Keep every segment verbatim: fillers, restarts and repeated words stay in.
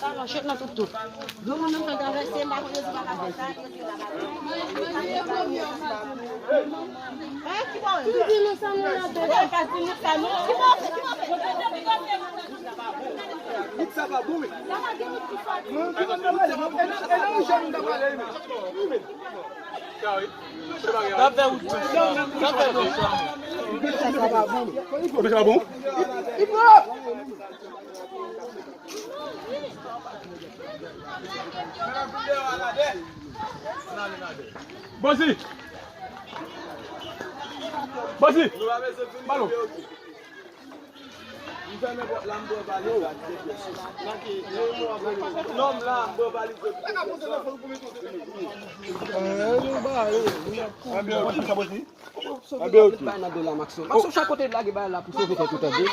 Sa manchèt nan tout tout. Yon moun menm ka travèse, m pa konn yo di pa ka fè sa. Bozi! Bozi! Balo! Bay nan do la, Maxo. Maxo, chak kote lage bay la pou sove tèt ou, tande.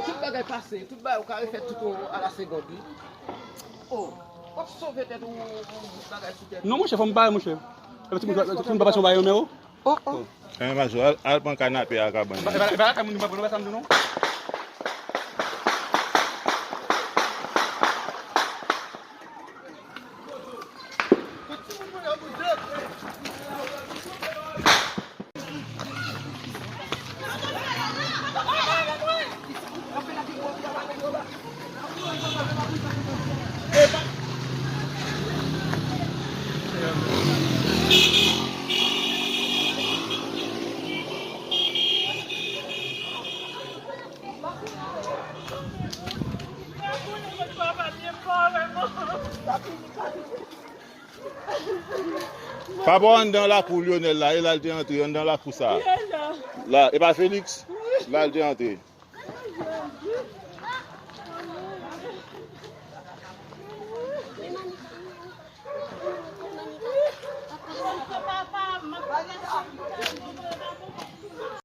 Tout bagay pase, tout bagay ou ka refè tout a la segonn, wi. Oh, w ap sove tèt ou, ou bout bagay sou tèt. Non, monchè, fò m pare, monchè. Epi ti moun, ti moun pa pase yon bagay nan men ou? Oh, oh. Enben, Maxo, al, al pran kanape a kabann nan. Ba, ba, ba, ba, moun pa pran, ba, sa m di non. Papa w anndan lakou Lionel la, e la l te antre anndan lakou sa a. La, e pa Felix? La l te antre.